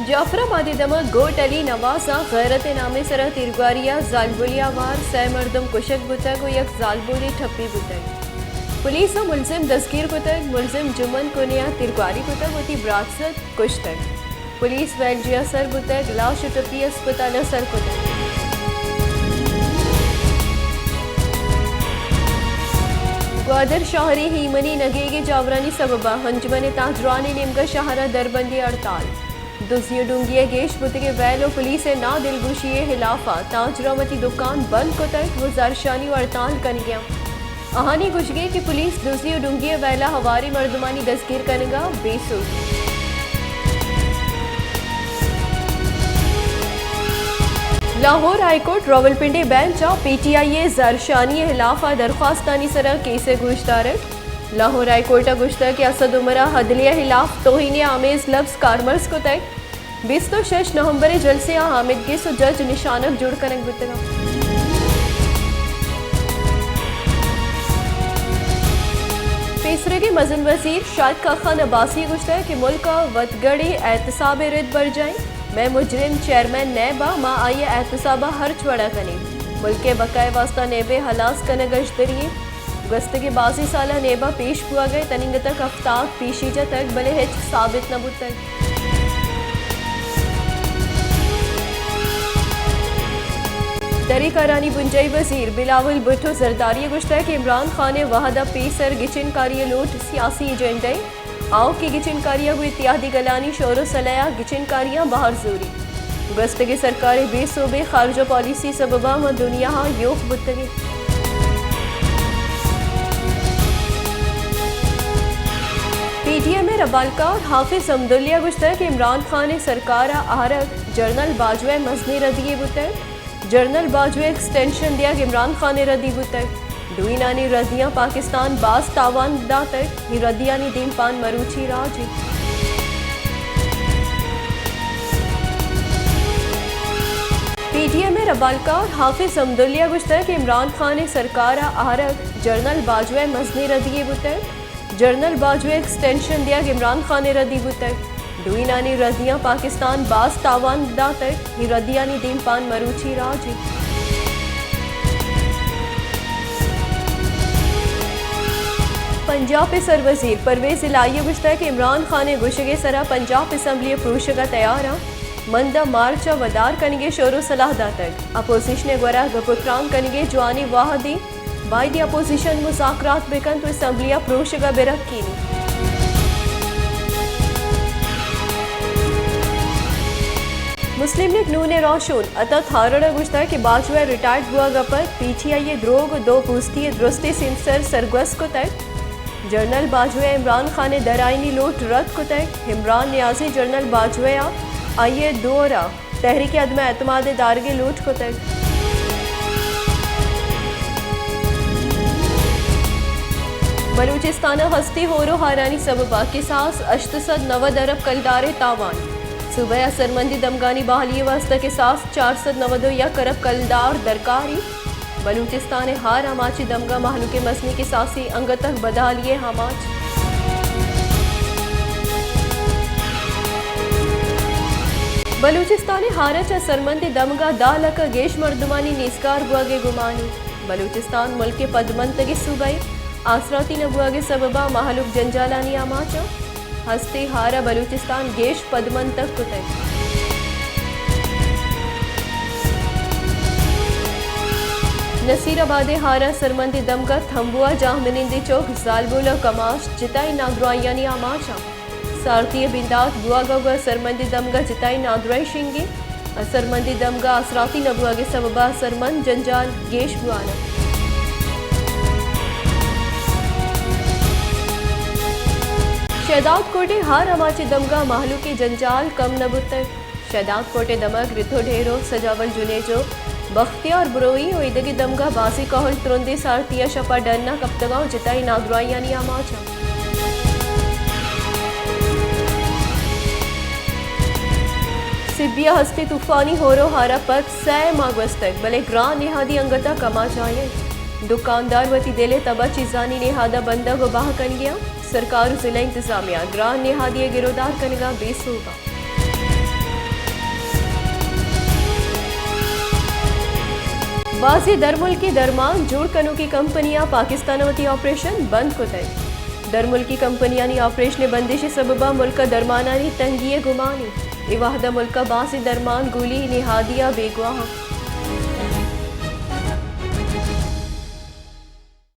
جعفر آباد ءِ دمگ گوٹ علی نواز ءَ غیرت ءِ نام ءِ سرا تیرگواری ءَ زالبولے ءَ ہوار سئے مردم کشگ بوتگ ءُ یک زالبولے ٹپی بوتگ۔ پولیس ءَ ملزم دزگیر کتگ، ملزم جمن کونے ءَ تیرگواری کتگ، وتی برات زد کشتگ۔ پولیس ویل جی ءَ سر بوتگ، لاش ءُ ٹپی اسپتال ءَ سر کتگ۔ گوادر شہر ءِ ایمنی نگیگ ءِ جاورانی سبب ءَ انجمن تاجرانی نیمگ ءَ شہر ءَ دربندی ہڑتال۔ دزی ءُ ڈونگی ءِ گیش بوتگیں ویل ءُ پولیس ءِ نادلگوشی ءِ ہلاف ءَ تاجراں وتی دکان بند کتگ ءُ زہرشانی ءُ ہڑتال کنگ ءَ انت۔ آہانی گوشگ انت کہ پولیس دزی ءُ ڈونگی ءِ ویل ءَ ہواریں مردمانی دزگیر کنگ ءَ بے سوب۔ لاہور ہائی کورٹ راولپنڈی بینچ ءَ پی ٹی آئی ءِ زہرشانی ءِ ہلاف ءَ درخواستانی سرا کیس ءِ گوشدارگ۔ لاہور ہائی کورٹ ءَ گوشتگ کہ اسد عمر ءَ عدلیہ ءِ ہلاف توہین آمیز لبز کارمرز کتگ۔ بیست ءُ شش نومبر ءِ جلسے ءَ حامد گس ءُ جج نشانگ جوڑ کنگ بوتگ انت۔ پیسریگیں مزن وزیر شاہد خاقان عباسی ءَ گوشتگ کہ ملک ءَ وتگڑیں احتساب ءِ رد برجاہ انت۔ مئے مجرم چیئرمین نیب ءَ، ما آئی ءِ احتساب ءَ ہرچ وڑ ءَ کنیں۔ ملک ءِ بقا ءِ واستہ نیب ءِ ہلاس کنگ اژدری انت۔ گوستگیں بازیں سال ءَ نیب ءَ پیش بوگ ءَ تنیگتگ ہفتاد پیشی جتگ، بلے ہچ ثابت نہ بوتگ۔ دری کارانی بنجاہی وزیر بلاول بھٹو زرداری ءَ گوشتگ کہ عمران خان ءِ وہد ءَ پیسر گچین کاری ءِ لوٹ سیاسی ایجنڈہ ءِ آؤکیں گچین کاری ءَ گوں اتحادی گلانی شور ءُ صلاح ءَ گچین کاریاں بہر زوری۔ گوستگیں سرکار ءِ بے سوبیں خارجہ پالیسی سبب ءَ ماں دنیا ءَ یوک بوتگیں۔ پی ڈی ایم ءِ ربالکار حافظ حمداللہ ءَ گوشتگ کہ عمران خان ءِ سرکار ءَ آرگ جنرل باجوہ ءِ مزنیں ردی یے بوتگ۔ جنرل باجوہ ءِ ایکسٹینشن دیگ عمران خان ءِ ردی بوتگ۔ ڈوئینانی ردیاں پاکستان باز تاوان داتگ، اے ردیانی دیمپان مروچی راج انت۔ پی ڈی ایم ءِ ربالکار حافظ حمداللہ ءَ گوشتگ کہ عمران خان ءِ سرکار ءَ آرگ جنرل باجوہ ءِ مزنیں ردی یے بوتگ۔ جنرل باجوہ ءِ ایکسٹینشن دیگ عمران خان ءِ ردی بوتگ۔ ڈوئینانی ردیاں پاکستان باز تاوان داتگ، اے ردیانی دیمپان مروچی راج انت۔ پنجاب ءِ سروزیر پرویز الہی ءَ گوشتگ کہ عمران خان ءِ گوشگ ءِ سرا پنجاب اسمبلی ءِ پروشگ ءَ تیار آں۔ من داں مارچ ءَ ودار کنگ ءِ شور ءُ سلاہ داتگ۔ اپوزیشن ءِ گورا گپ ءُ تران کنگ ءِ جوانیں وہدے، بائدیں اپوزیشن مذاکرات بہ کنت ءُ اسمبلی ءَ پروشگ ءَ بہ رکینیت۔ مسلم لیگ نون ءِ راہشون عطا تھارڑ ءَ گوشتگ کہ باجوہ ءِ ریٹائرڈ بوگ ءَ پد پی ٹی آئی ءِ دروگ ءُ دو پوستی ءِ درستیں سینسر سرگوز کتگ۔ جنرل باجوہ ءَ عمران خان ءِ درآیینی لوٹ رد کتگ۔ عمران نیازی جنرل باجوہ ءَ آئی ءِ دور ءَ تحریک عدم اعتماد ءِ دارگ ءِ لوٹ کتگ۔ بلوچستان ءَ ہستی ہور ءُ ہارانی سبب ءَ کساس ہشت سد نود ارب کلدار ءِ تاوان۔ صوبہ ءَ اثرمندیں دمگانی بحالی ءِ واستہ کساس چار سد نود ءُ یک ارب کلدار درکار انت۔ بلوچستان ءِ ہار آماچی دمگ ءَ مہلوک ءِ مزنیں کساسے انگت ءَ بدحالی ءِ آماچ۔ بلوچستان ءِ ہار ءَ چہ اثرمندیں دمگ ءَ دہ لکھ ءَ گیش مردمانی نیزگار بوگ ءِ گمان انت۔ بلوچستان ملک ءِ پدمنتگیں صوبہ ءِ آسراتی نہ بوگ ءِ سبب ءَ مہلوک جنجالانی آماچ انت۔ ہستی ہار ءَ بلوچستان گیش پدمنتگ کتگ۔ نصیر آباد ءِ ہار ءَ اثرمندیں دمگ ءَ تھمبو ءَ جاہمنندیں چوک زالبول ءُ کماش جتائیں نادراہیانی آماچ انت۔ سارتی ءِ بندات بوگ ءَ گوں اثرمندیں دمگ ءَ جتائیں نادراہی شنگ انت۔ اثرمندیں دمگ ءَ آسراتی نہ بوگ ءِ سبب ءَ اثرمند جنجال گیش بوان انت۔ شہداد کوٹ ءِ ہار آماچی دمگ ءَ مہلوک ءِ جنجال کم نہ بوتگ۔ شہداد کوٹ ءِ دمگ رتھو ڈھیرو، سجاول جنیجو، بختیار بروئی ءُ ایدگہ دمگ ءَ بازیں کہول ترندیں سارتی ءَ شپ ءَ ڈن ءَ کپتگ ءُ جتائیں نادراہیانی آماچ انت۔ سبی ءَ ہستی طوفانی ہور ءُ ہار ءَ پد سئے ماہ گوستگ، بلے گران نہادی انگت ءَ کم ءَ جاہ انت۔ دکاندار وتی دل ءِ تب ءَ چیزانی نہاد ءَ بندگ ءُ بہا کنگ ءَ انت۔ سرکار ءُ ضلع انتظامیہ گران نہادی ءِ گرودار کنگ ءَ بے سوب انت۔ بازیں درملکی درمان جوڑ کنوکی کمپنیاں پاکستان ءَ وتی آپریشن بند کتگ۔ درملکی کمپنیانی آپریشن ءِ بندش ءِ سبب ءَ ملک ءَ درمانانی تنگی ءِ گمان اِنت۔ اے وھد ءَ ملک ءَ بازیں درمان گولی نہادی ءَ بیگواہ اَنت۔